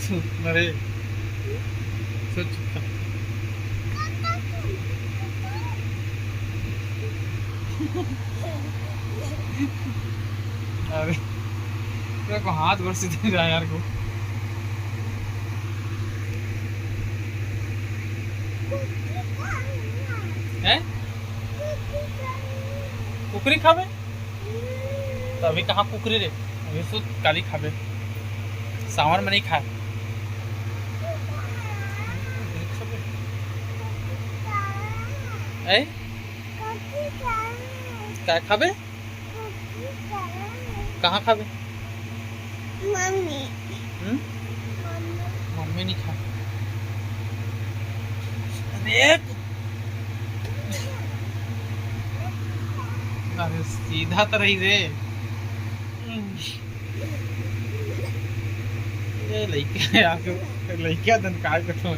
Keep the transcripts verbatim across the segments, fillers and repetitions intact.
अरे, सोच। अरे, तेरे को हाथ भर से दे रहा है यार को। हैं? कुकरी खाबे? तो अभी कहाँ कुकरी रे? अभी तो काली खाबे। सावन में नहीं खाए। ए? काय खाबे? कहाँ खाबे? मम्मी। हम्म? मम्मी। मम्मी नहीं खा। अरे, अरे सीधा तो रही रे। ये लइका यार, लइका दन काय करथों।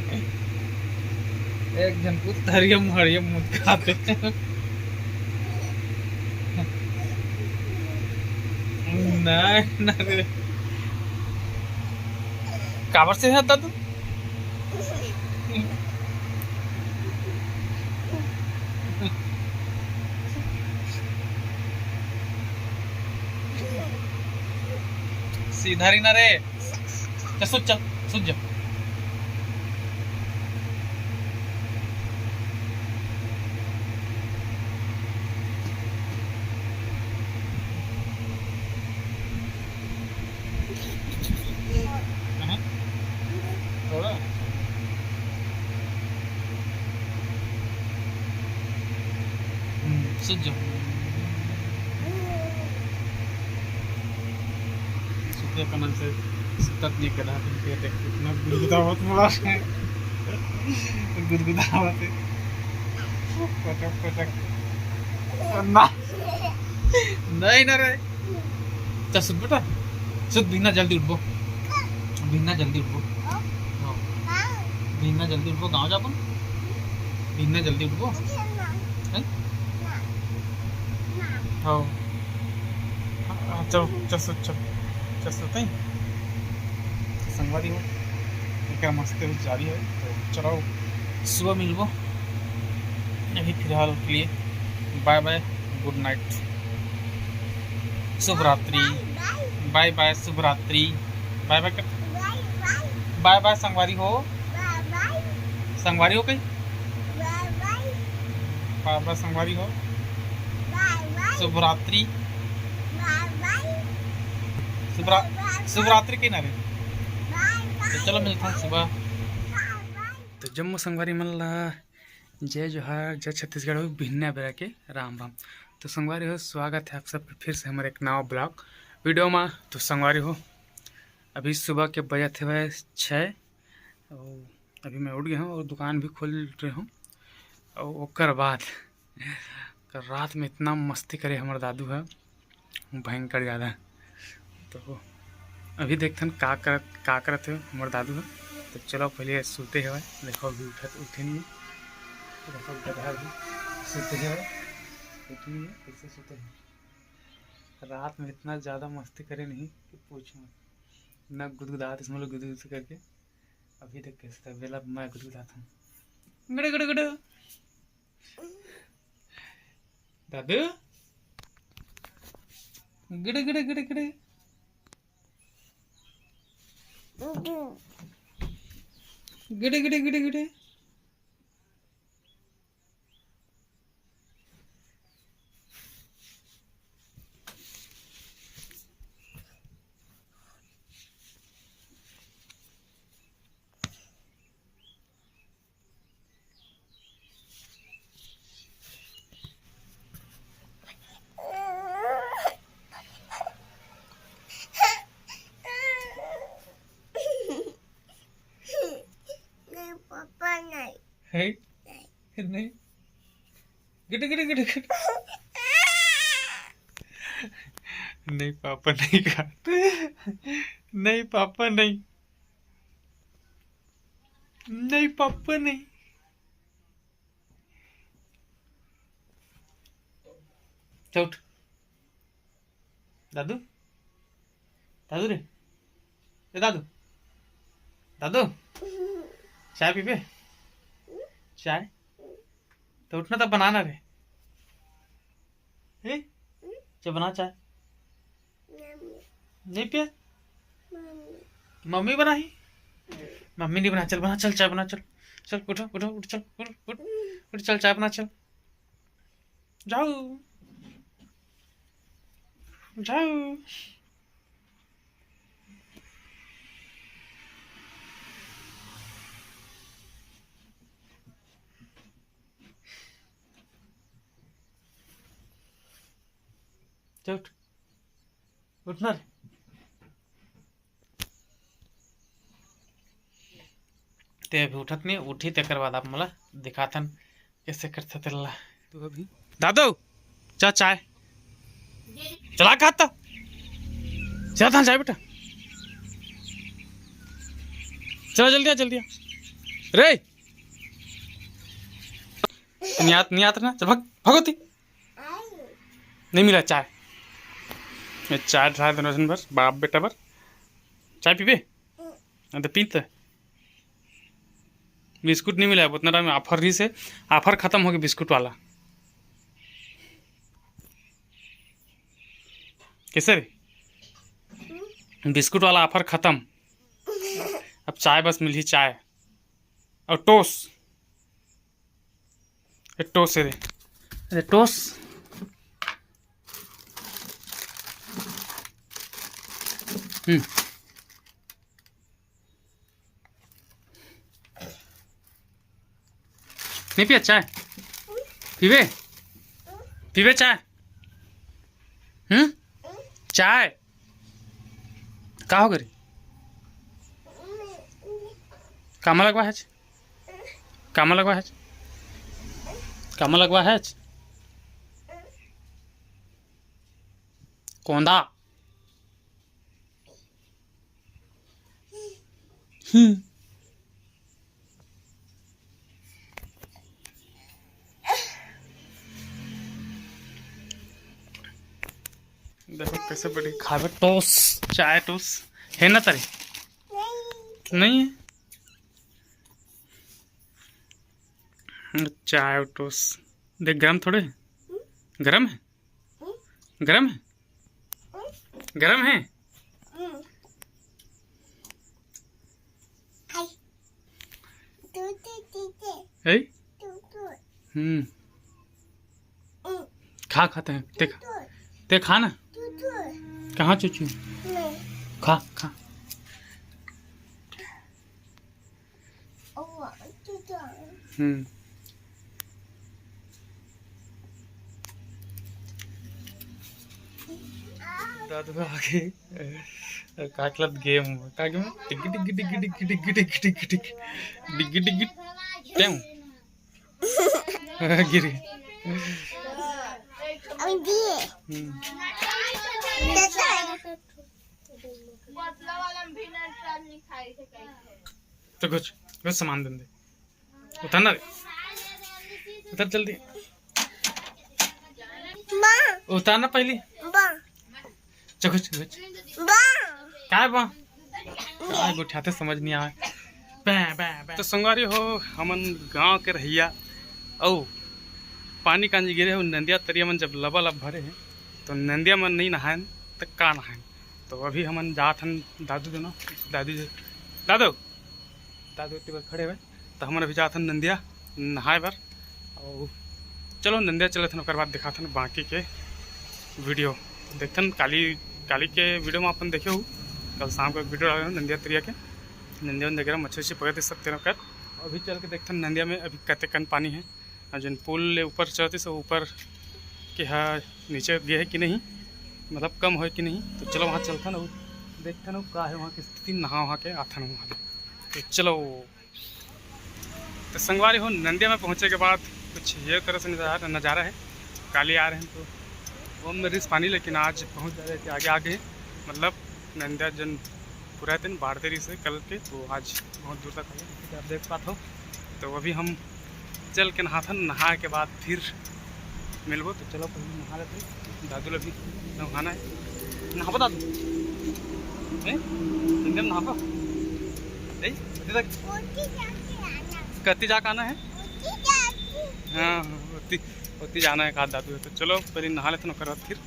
एक झन कुछ धरिया मुहरिया मुद खाते। नहीं, नहीं रे। काबर से है दादू? सीधा रही ना रे। चल, सुत चल, सुत जा। कहाँ? थोड़ा। हम्म, सुत जा। सुते का मन से सुतत नहीं करा, तुम के देख कितना गुदगुदा होत मोला। गुदगुदा होत है। पटक, पटक। ना। नहीं ना रे। चल सुत बेटा। सुत, बिहना जल्दी उठबो। बिहना जल्दी उठबो। हाँ। बिहना जल्दी उठबो, गाँव जाबो। बिहना जल्दी उठबो। हैं? हाँ। हाँ, चल, चल सुत, चल। चल सुत, हैं? संगवारी हो, एक मस्ती जारी है, तो चलो, सुबह मिलबो। अभी फिलहाल के लिए bye bye, good night, शुभ रात्रि, bye bye, शुभ रात्रि, bye bye कर, bye bye संगवारी हो, संगवारी हो कहीं, bye bye संगवारी हो, शुभ रात्रि, शुभ रा-, शुभ रात्रि के ना रे। तो चलो मिलता हूँ सुबह। तो जम्मो संगवारी मन ला जय जोहार, जय छत्तीसगढ़ हो, बिहनिया बेरा के राम राम। तो संगवारी हो, स्वागत है आप सबके फिर से हमारे एक नवा vlog video में। तो संगवारी हो, अभी सुबह के बजत हवय छः, और अभी मैं उठ गया हूँ और दुकान भी खोल रहे हूँ। और ओकर बाद रात में इतना मस्ती करे हमर दादू है, भयंकर ज़्यादा। तो अभी देखथन का करत, का करत हे हमर दादू ह। तो चलो पहले सुते हवय, देखो अभी उठत, उठे नहीं। देखो गधा भी सुते हवय, उठे नहीं, कैसे सुते हैं। रात में इतना ज़्यादा मस्ती करे नहीं कि पूछ मत, ना गुदगुदात इसमें लोग गुदगुद करके। अभी देख कैसे बेला मैं गुदगुदात हूँ, गड़े गड़े गड़े। दादू, गिड़े गिड़े गिड़े गिड़े, गिड़े गिड़े गिड़े गिड़े। नहीं, पापा नहीं। है? नहीं। नहीं। गिट, गिट, गिट, गिट। नहीं, पापा नहीं खाते। नहीं, पापा नहीं। नहीं, पापा नहीं। चल उठ। दादू, दादू रे, ए दादू, दादू, चाय पीबे? चाय? तो उठना, तब बनाना रे। ए? चाय बना, चाय। नहीं पिया? मम्मी बनाही। मम्मी नहीं बना। चल बना, चल चाय बना, चल। चल उठो, उठो, उठ, चल उठ, उठ, उठ, चल चाय बना, चल। जाओ, जाओ। चल उठ, उठना रे। ते अभी उठत नहीं, उठी तेकर बाद आप मोला दिखाथन कैसे करथे तेला। तू अभी दादू, चा चाय चला, खाता। चला था चाय बेटा, चला जल्दी आ, जल्दी आ रे। नहीं आत, नहीं आत ना, चल भाग, भागो ती। नहीं मिला चाय, ये चाय ढाई दिन भर बाप बेटा बर चाय पीबे। हाँ, तो पीते। बिस्कुट नहीं मिला है, उतना टाइम ऑफर रही से, ऑफर खत्म हो गया बिस्कुट वाला। कैसे रे? बिस्कुट वाला ऑफर खत्म, अब चाय बस मिली, चाय और टोस। ए, टोस है रे, अरे टोस। हम्म। नहीं पिया चाय? पीबे? पीबे चाय? हम्म? चाय? का हो गरी? कामा लगवा है? कामा लगवा है? कामा लगवा है? कोंदा। हम्म। देखो कैसे बड़ी खावे टोस, चाय टोस है ना तारी? नहीं है चाय टोस। देख गरम थोड़े, गरम है, गरम है, गरम है। है? हम्म। खा, खाते हैं, ते खा, ते खा ना। कहाँ चूचू? खा, खा। हम्म। दादू आगे का खेलत गेम, का गेम? टिक टिक टिक टिक टिक टिक टिक टिक टिक टिक टिक टिक टिक। गिरी। हम्म। तो कुछ, कुछ सामान दे दे। उतार ना रे, उतार जल्दी। माँ। उतार ना पहली। बा। चल कुछ, कुछ। बा। काय बा? काय गोठियाथे समझ नहीं आवे। बे, बे, बे। तो संगवारी हो, हमन गांव के रहइया अउ पानी कांजी गिरे हो, नंदिया तरिया मन जब लबालब भरे हे, तो नंदिया मन नहीं नहायन, तो का नहायन? तो अभी हमन जात हन दादू दोनों, दादू जो, दादू, दादू ओती बर खड़े हुए। तो हमन अभी जात हन नंदिया नहाए बर। और चलो नंदिया चलत हन, ओकर बाद दिखात हन बाकी के वीडियो। देखथन काली, काली के वीडियो में अपन देखे हो, कल शाम को एक वीडियो डाले नंदिया तरिया के। नंदिया वंदिया गरम अच्छे अच्छे पकड़ दे सकते हैं कर। अभी चल के देखथन नंदिया में अभी कतेकन पानी है। अउ जेन पुल ले ऊपर चढ़तिस, वो ऊपर के हा नीचे गे हे कि नहीं, मतलब कम होय कि नहीं। तो चलो वहाँ चलथन अउ देखथन अउ का हे वहाँ की स्थिति, नहा वहा के आथन वहाँ ले। तो चलो। तो संगवारी हो, नंदिया में पहुँचे के बाद कुछ ये तरह से नज़ारा, नज़ारा है। काली आ रहे हैं तो वो में रिस पानी, लेकिन आज पहुँच जा रहे थे आगे आगे, मतलब नंदिया जन पूरा दिन बाढ़ते रही से कल के, तो आज बहुत दूर तक हो गया, जैसे कि आप देख पाते हो। तो अभी हम चल के नहाथन, नहाए के बाद फिर मिलबो। तो चलो पहले नहा लेते हैं, दादू ला भी नहाना है। नहाबो दादू? हैं? नंदिया में नहाबो? ए, दीदा, ओती जाके आना। कति जाके आना है? ओती जाके। हाँ, हाँ, ओती, ओती जाना है कहा दादू। तो चलो, पहले नहा लेथन, ओकर बाद फिर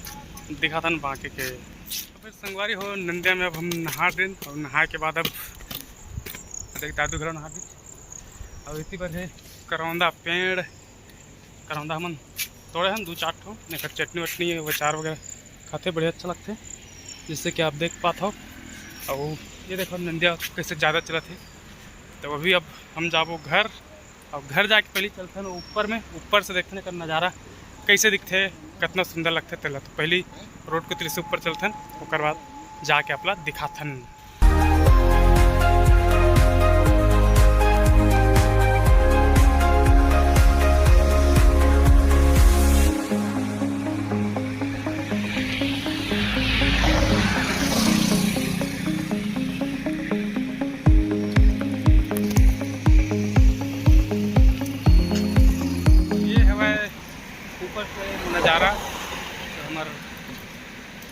दिखाथन बाकी के। तो फिर संगवारी हो, नंदिया में अब हम नहा दिन, और नहाए के बाद अब देख, दादू घर नहा दिन। और इसी पर है करौंदा पेड़, करौंदा हमन तोड़े हन दू चार ठो, एकर चटनी वटनी, अचार वगैरह खाथे, बढ़िया अच्छा लगथे, जैसे कि आप देख पात हो। और ये देखो, नंदिया कैसे ज़्यादा चलत हे। तो अभी अब हम जाबो घर, और घर जाके पहले चलथन ऊपर में, ऊपर से देखथन एकर नज़ारा कैसे दिखथे, कितना सुंदर लगथे तेला। तो पहली रोड के तीर से ऊपर चलथन, ओकर बाद जाके आपला दिखाथन। ये हवय ऊपर से नज़ारा, तो हमर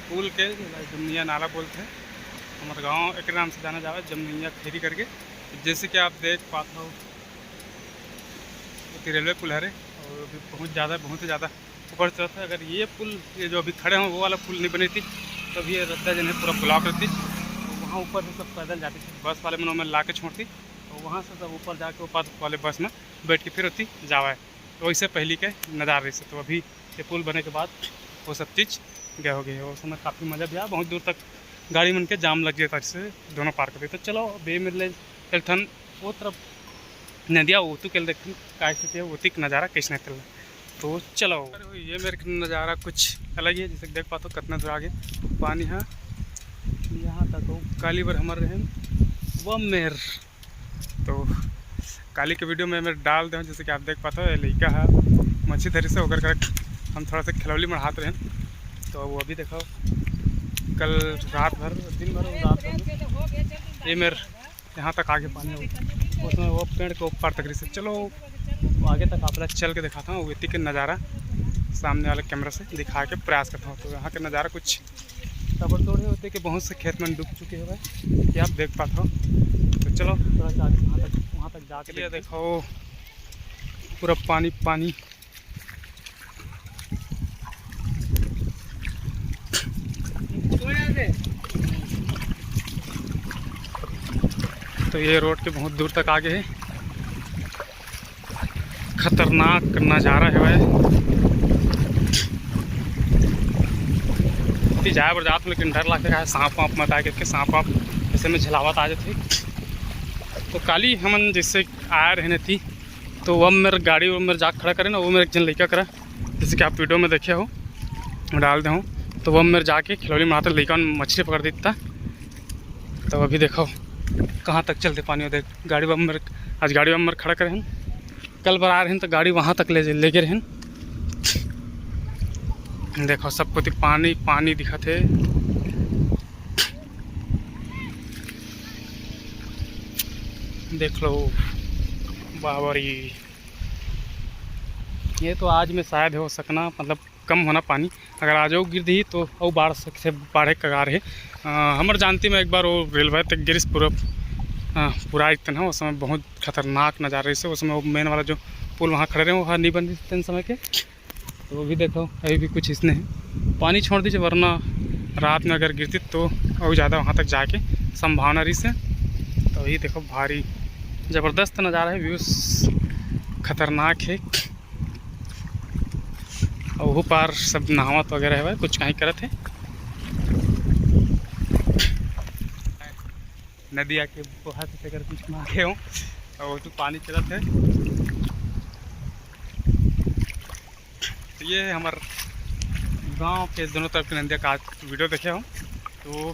पुल के, जेला जमनिया नाला बोलथे, हमर गांव एकरे नाम से जाना जावे, जमनिया खेरी करके। जैसे कि आप देख पात हो, ओती रेलवे पुल हरे, और अभी बहुत ज़्यादा, बहुत ही ज़्यादा ऊपर चढ़त हे। अगर ये पुल, ये जो अभी खड़े हो, वो वाला पुल नहीं बने थी, तो अभी ये रस्ता जो है पूरा ब्लॉक रहती। तो वहाँ ऊपर से सब पैदल जाते थे, बस वाले मन में ला के छोड़ती, तो वहाँ से सब ऊपर जाके ऊपर वाले बस में बैठ के फिर ओती जावा है। तो वैसे पहली के नज़ारा रहिसे। तो अभी ये पुल बने के बाद वो सब चीज़ गए हो गए। उस समय काफ़ी मज़ा भी आया, बहुत दूर तक गाड़ी मन के जाम लग जाता, जैसे दोनों पार करते। तो चलो, अब ये मेर ले चलथन वो तरफ नदिया, ओतू के देखथन का स्थिति है, ओतिक नज़ारा कैसने तेला। तो चलो, अरे ये मेर के नज़ारा कुछ अलग ही है, जैसे कि देख पात हो कितना दूर आगे पानी है, यहाँ तक हो। काली बर हमर रहन वो मेर तो काली के वीडियो में मैं डाल देहूँ, जैसे कि आप देख पात हो, ये लइका है मछली धरी से ओकर करक हम थोड़ा सा खिलौली मढ़ात रहन। तो वो अभी देखो, कल रात भर, दिन भर, रात भर ये मेर यहाँ तक आगे पानी हो, उसमें वो पेड़ के ऊपर तक रही से। चलो आगे तक आप लोग चल के दिखाता हूँ, वो इतनी के नज़ारा सामने वाले कैमरा से दिखा के प्रयास करता हूँ। तो यहाँ के नज़ारा कुछ ताबड़तोड़ हे, होते कि बहुत से खेत मन डूब चुके हवय, ये आप देख पात हो। तो चलो थोड़ा सा आगे वहाँ तक, वहाँ तक जाके ये देखो, पूरा पानी पानी। तो ये रोड के बहुत दूर तक आगे है। खतरनाक नज़ारा है भाई। जाए बर जात हूँ, लेकिन डर लगथे, काहे सांप वाप मत आए करके, सांप वाप ऐसे में झलावत आ जाथे। तो काली हमन जैसे आए रहे थी, तो वो मेर गाड़ी, वो मेर जाके खड़ा करे ना, वो मेर एक झन लइका करा, जैसे कि आप वीडियो में देखे हो, डाल दे हूँ। तो वो मेर जाके खिलौली मारते लइका मन मछली पकड़ देता। तो अभी देखो कहाँ तक चलते पानी, वो देख गाड़ी बम्बर, आज गाड़ी बम्बर खड़ा करे हैं। कल बर आ रहे हैं तो गाड़ी वहाँ तक ले, ले गए रहन। देखो सब कोती पानी पानी दिखत है। देख लो बाबरी, ये तो आज में शायद हो सकना, मतलब कम होना पानी। अगर आज अउ गिर दिही तो अउ बाढ़ सकथे, बाढ़े के कगार हे। अ, हमर जानती में एक बार वो रेलवे तक गिरिस पूरा, अ, पूरा एक तन ह, उस समय बहुत खतरनाक नज़ारा रहिस। उस समय वो मेन वाला जो पुल वहाँ खड़े रहे, वो ह नहीं बन रहिस तेन समय के। तो वो भी देखो, अभी भी कुछ इसने है, पानी छोड़ दीजिए, वरना रात में अगर गिरती तो अउ ज़्यादा वहाँ तक जाके संभावना रहिस। तो ये देखो, भारी ज़बरदस्त नज़ारा है, व्यूज खतरनाक है। अउ ओहू पार सब नहावत वगैरह हवय, कुछ काहीं करत हे। नदिया के बोहा से तेकर बीच में आगे हूँ, अउ ओतू पानी चलत हे। तो ये है हमर गांव के दोनों तरफ के नदिया का आज वीडियो देखे हो। तो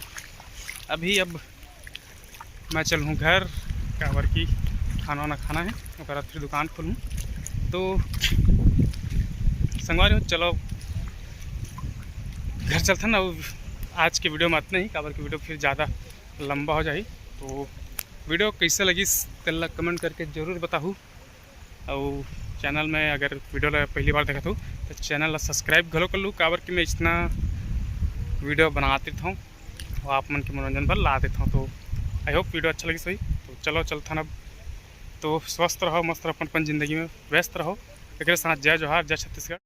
अभी अब मैं चलहूँ घर, काबर कि खाना वाना खाना है, ओकर बाद फिर दुकान खोलहूँ। तो संगवारी हो, चलो घर चलथन। अउ आज के वीडियो में अतना ही, काबर कि वीडियो फिर ज़्यादा लंबा हो जाही। तो वीडियो कैसे लगिस, तेला कमेंट करके ज़रूर बताहू। अउ चैनल में अगर वीडियो ला पहली बार देखत हो, तो चैनल ला सब्सक्राइब घलो कर लू, काबर कि मैं इतना वीडियो बनात रहता हूँ, वो आप मन के मनोरंजन बर ला देता हूँ। तो आई होप वीडियो अच्छा लगिस होही। चलो चलथन अब। तो स्वस्थ रहो, मस्त रहो, अपन अपन जिंदगी में व्यस्त रहो। एकरे साथ जय जोहार, जय छत्तीसगढ़।